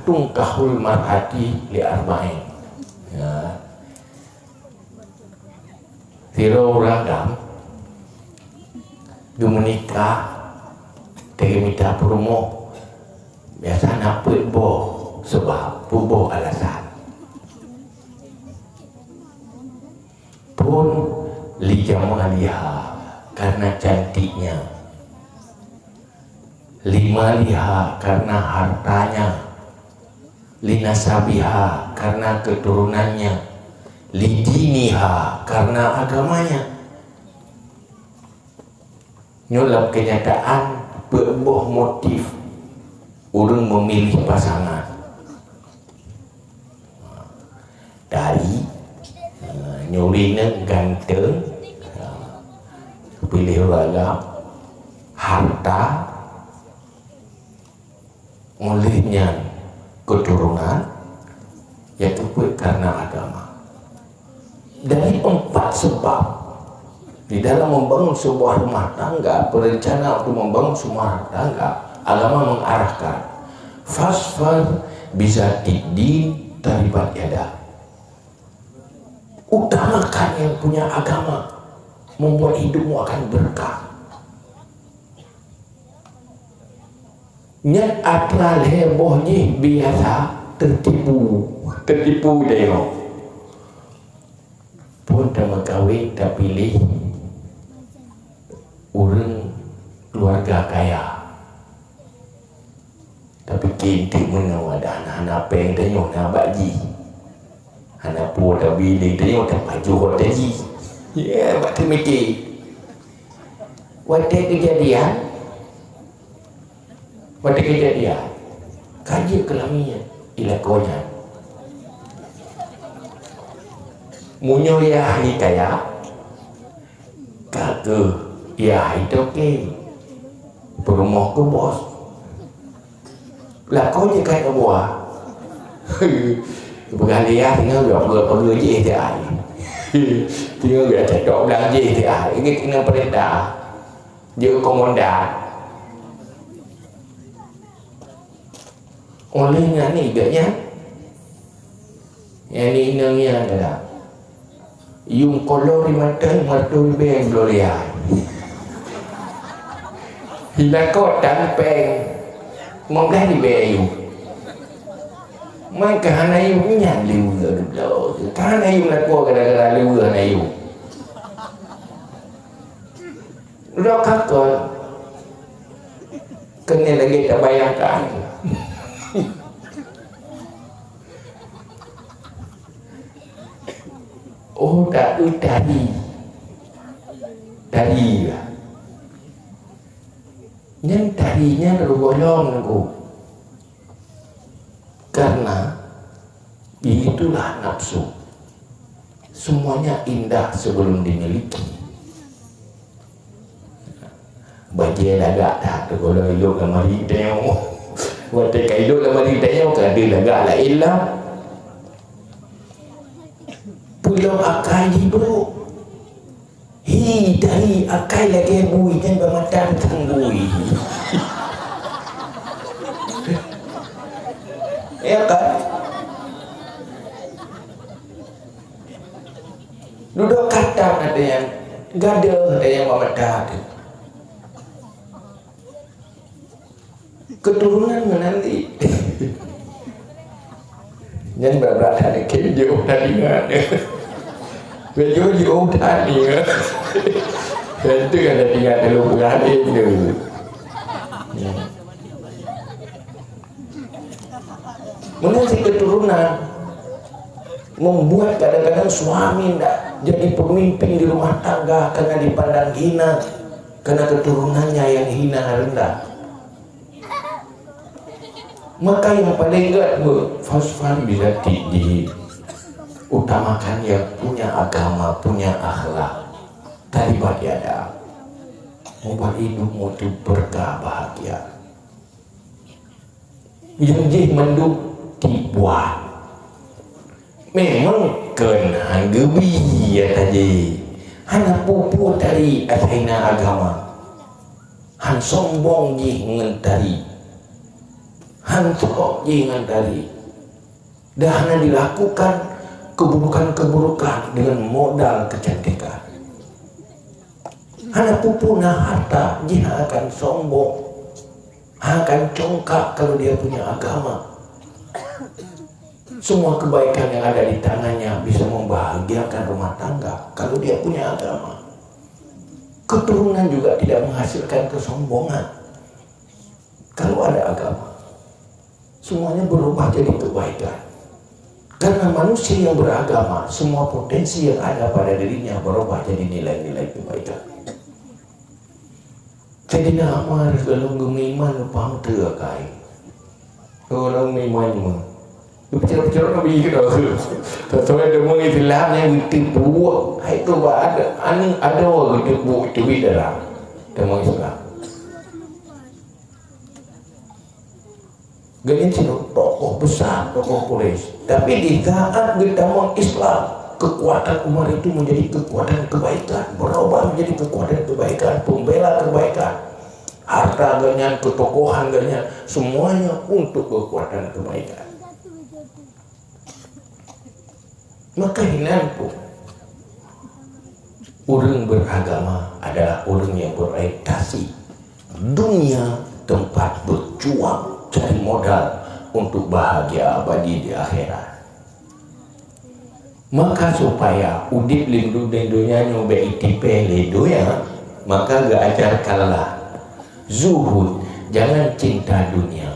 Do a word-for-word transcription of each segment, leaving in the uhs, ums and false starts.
Tungkahul mar'ati li arba'in. Ya. Sidroe ureueng agam geumeunikah, teumita peurumoh, biasa na peuet boh seubab, peuet boh alasan. Phôn li jamaliha, karena cantiknya. Li maliha, karena hartanya. Li nasabiha, karena keturunannya. Li diniha, karena agamanya. Nyoe lam kenyataan peuet boh motif ureueng memilih pasangan. Dari, eh, nyoe ureueng ganteng, eh, piléh ragam, harta, óh lheueh nyan keuturonan, nyang keupeuet karena agama. Dari empat sebab, di dalam membangun sebuah rumah tangga, perencana untuk membangun sebuah rumah tangga, agama mengarahkan, "Fasfar bizatid din taribat yadak." Utamakan yang punya agama, membuat hidupmu akan berkah. Nyan atra lhèe boh jih biasa teutipu, teutipu tanyoe. Phôn tameukawen tapiléh ureueng keuluwarga kaya. Tapike eunteuk meunoe adak hana, hana péng tanyoe na bak jih. Hana peue tabi lé tanyoe tapajoh watèe jih. Ya, bak teumike. Watèe keujadian, watèe keujadian, ka jeuet keu lamiet, i lakoe nyan. Meunyoe yah ni kaya, ka keuh yah itoke, peurumoh keu bos. Lakoe jih ka buah. Peugah lé yah, tinggai geupeugah-peugah jih teuh ai. Tinggai geucok blang jih teuh ai. Ingat inong peurintah. Jeuet komandan. Óh lheueh nyan ni geuh nyan. Nyan ni inong nyan adalah. Yum kolor di mata, mata di beng gloria. Hila kota peng. Mong dah di beng yum. Man ka hana yum nyan liweue dulu. Ka hana yum lakoe gara-gara liweue hana yum. Droe kakon. Keuneuk lagèe tabayangkan. Oh, ta-, tari. Tari. Nyan tari nyan reugohlom nangku. Karena itulah nafsu. Semuanya indah sebelum dimiliki. Bajèe lagak that, teugohlom ilok lam ari tanyoe. Watèe ka ilok lam ari tanyoe, ka deuh lagak laén lah. Peulom akai jih brôk. Hi, tari akai lagèe bui, nyan bak mata teutanggui. Ya kan? Dudoe kata ada nyang gadôh, ada nyang bak mata teuh. Keuturonan meunan di. Nyan brat-brat that keu jiôh that ingat. Beujiôh jiôh that ingat. Tentu ada tinggal dalam penghadir tu. Meunan cit keuturonan membuat kadang-kadang suami ndak jadi pemimpin di rumah tangga karena dipandang hina, karena keturunannya yang hina rendah. Maka yang paling gét, fasfar bizatid din. Utamakan yang punya agama, punya akhlak. Taribat yadak. Membuat hidupmu itu berkah bahagia. Nyang jih mandum tipuan. Memang kön han geubi ata jih. Hana peue-peue tari asai na agama. Han sombong jih ngon tari. Han sok jih ngon tari, dan hana dilakukan keburukan-keburukan dengan modal kecantikan. Hana peue-peue na harta, jih akan sombong, akan congkak kalau dia punya agama. Semua kebaikan yang ada di tangannya bisa membahagiakan rumah tangga kalau dia punya agama. Keturunan juga tidak menghasilkan kesombongan kalau ada agama. Semuanya berubah jadi kebaikan. Karena manusia yang beragama, semua potensi yang ada pada dirinya berubah jadi nilai-nilai kebaikan. Saidina Umar, lôn geumeuiman lumpah meuteue kai. Lôn geumeuiman nyoe. Geupeugah-peugah Nabi keudroe. Sesuai deungon Islam nyang geuteupeue. Hai tu ba ada, aneuk adoe geuteupeue teubiet darah. Deungon Islam. Geulincong tokoh besar, tokoh Quraisy. Tapi di saat geutamong Islam, kekuatan Umar itu menjadi kekuatan kebaikan, berubah menjadi kekuatan kebaikan, pembela kebaikan. Harta geuhnyan, ketokohan geuhnyan, semuanya untuk kekuatan kebaikan. Maka hinan pun, ureuëng beragama adalah ureuëng yang berorientasi dunia tempat berjuang cari modal untuk bahagia abadi di akhirat. Maka supaya udeb lindung di dunia nyoe bek itipée lé dunia, maka geuajarkanlah zuhud, jangan cinta dunia.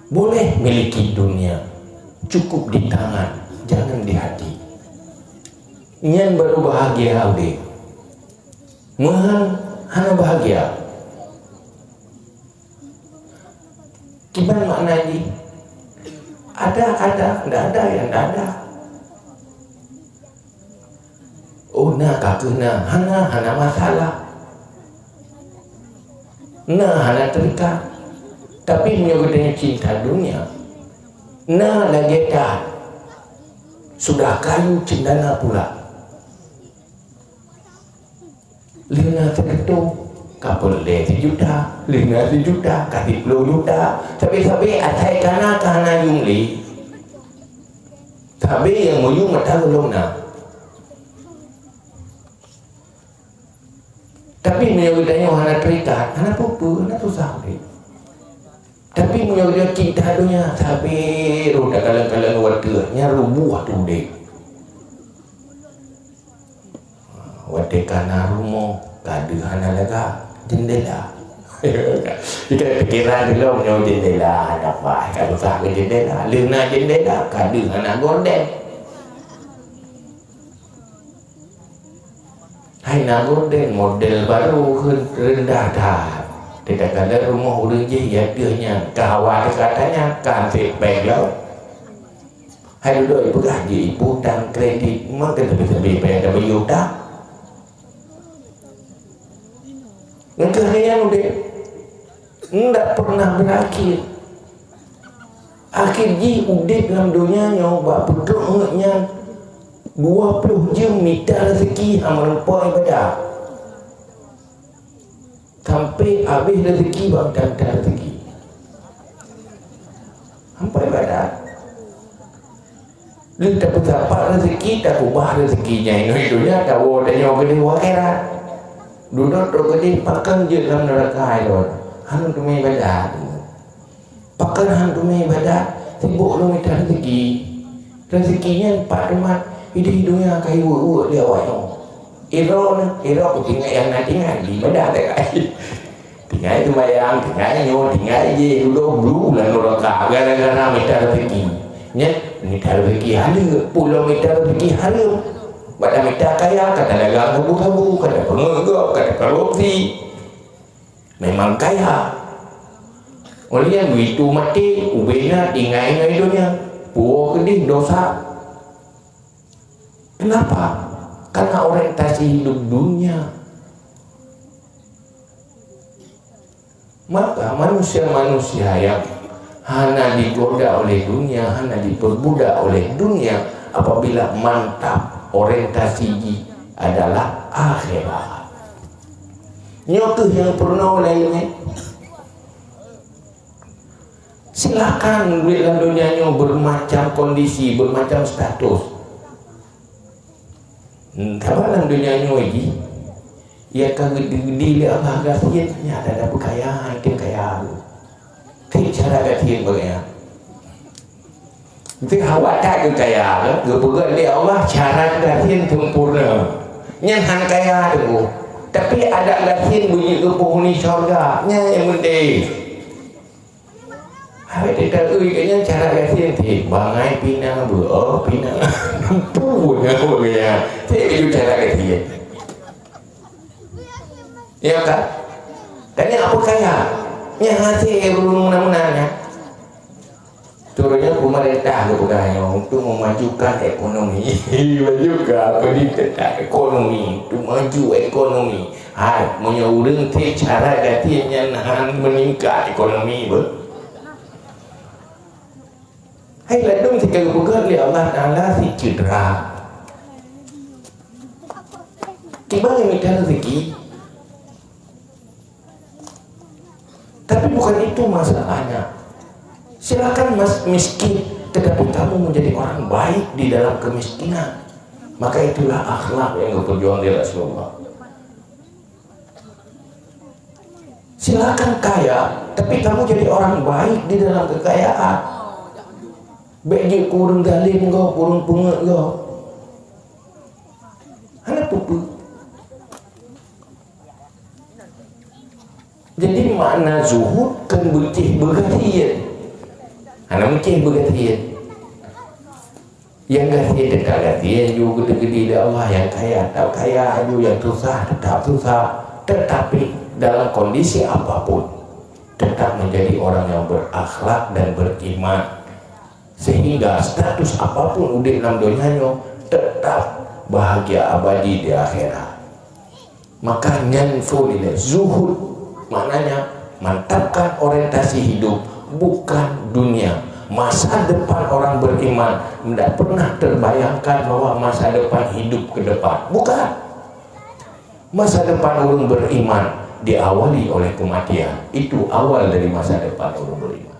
Boleh miliki dunia, cukup di tangan, jangan di hati. Nyan baru bahagia udeb. Meuhan hana bahagia. Kiban makna jih? Ada, ada, ndak ada, ya ndak ada. Oh, na ka keuh na, hana, hana masalah. Na hana terikat. Tapi meunyoe geutanyoe cinta dunia, na lagée that. Sudah kayu cendana pula. Lheueh na sireutôh, ka peureulée sijuta, lheueh na sijuta, ka siploh juta. Sabe-sabe asai ka na ka hana yum lé. Sabe nyang meuyum mata gohlom na. Tapi meunyoe geutanyoe hana terikat, hana peue-peue, hana susah udeb. Tapi meunyoe geutanyoe cinta donya, sabe rôh takalon-kalon watée nyan rubuh tu udeb. Watée ka na rumoh, ka deuh hana lagak jeundela. Jika pikiran dulu nyoe jeundela hana paih, ka susah keu jeundela. Lheueh na jeundela, ka deuh hana gorden. Hai na gorden model baru kheun reundah that. Teuka-teuka rumoh ureuëng jih ya deuh nyan ka hawa teuka tanyan ka hanse péng lom. Hai dudoe ipeugah jih ipeutang kredit, meukeuseubi-seubi payah tabayeue utang. Ngon keuh nyan udeb ndak pernah berakhir. Akhé jih udeb lam donya nyoe bak peutrok ngon nyan dua ploh jeuem mita raseuki hana meurumpok ibadah. Sampai habéh raseuki bak mita-mita raseuki. Hampai badan. Lheueh tapeusapat raseuki, takubah raseuki nyang inoe donya, tawoe tanyoe keudeh u akhirat. Dudoe trok keudeh pakon jeuet lam neuraka ilôn. Hana teumé badan. Pakon han teumé ibadat, sibok lom mita raseuki. Raseuki nyan pat teumat idéh donya ka iweuek-weuek lé awaknyoe. Iroe na, iroe kutinggai nyang na tinggai, di ibadat teukai. Tinggai seumayang, tinggai nyoe, tinggai jéh, dudoe bru lam neuraka gara-gara mita raseuki. Nyan mita raseuki haleue, peue lom mita raseuki hareuem. Bak tamita kaya, ka talagang sabu-sabu, ka tapeungeuet gob, ka takorupsi. Memang kaya. Óh lheueh nyan, begitu maté, ubé na tinggai ngon donya. Puwoe keudeh dosa. Kenapa? Karena orientasi hidup dunia. Maka manusia-manusia yang hana digoda oleh dunia, hana diperbudak oleh dunia, apabila mantap orientasi jih adalah akhirat. Nyoe kheueh nyang peurunoe lé ileumèe. Silakan duek lam donya nyoe bermacam kondisi, bermacam status. Hmm, sabab lam donya nyoe jih, ya ka geude-geude lé Allah gasien, nyan ada peukaya, item kaya. Cit cara gasien beuh nyan. Tapi awak that geukaya, geupeugah lé Allah cara gasien sempurna. Nyan han kaya teungku. Tapi adat gasien beujeuet keu penghuni syurga. Nyan nyang penting. Awak teuka ui kat nyan cara gasien, eh, bangai pinang beuh, oh, pinang. Pun aku gaya. Saya baju cara gasien. Ya kan? Tanya apa kaya? Yang hasil ureueng meunan-meunan nyan. Turunnya pemerintah ke pegang untuk memajukan ekonomi. Memajukan apa ni? Tentang ekonomi. Untuk maju ekonomi. Hai, meunyoe ureueng teuh cara gasien nyan han meuningkat ekonomi beuh. Hai, ladôm sika geupeugah lé Allah Taala si cedera. Kiban mita rezeki. Tapi bukan itu masalahnya. Silakan mas miskin, tetapi kamu menjadi orang baik di dalam kemiskinan. Maka itulah akhlak yang diperjuang oleh Rasulullah. Silakan kaya, tapi kamu jadi orang baik di dalam kekayaan. Bèk jeuet keu ureueng zalim gob, ureueng peungeuet gob. Hana peue-peue. Jadi makna zuhud kan beutih beugasien. Hana meucéh beugasien. Nyang gasien teutab gasien ju geude-geude lé Allah, nyang kaya teutab kaya ju, nyang susah teutab susah. Tetapi dalam kondisi apapun, tetap menjadi orang yang berakhlak dan beriman. Sehingga status apapun udép lam donya nyoe tetap bahagia abadi di akhirat. Maka nyan phôn ilèe zuhud, maknanya mantapkan orientasi hidup bukan dunia. Masa depan orang beriman tidak pernah terbayangkan bahwa masa depan hidup ke depan. Bukan. Masa depan ureueng beriman diawali oleh kematian. Itu awal dari masa depan ureueng beriman.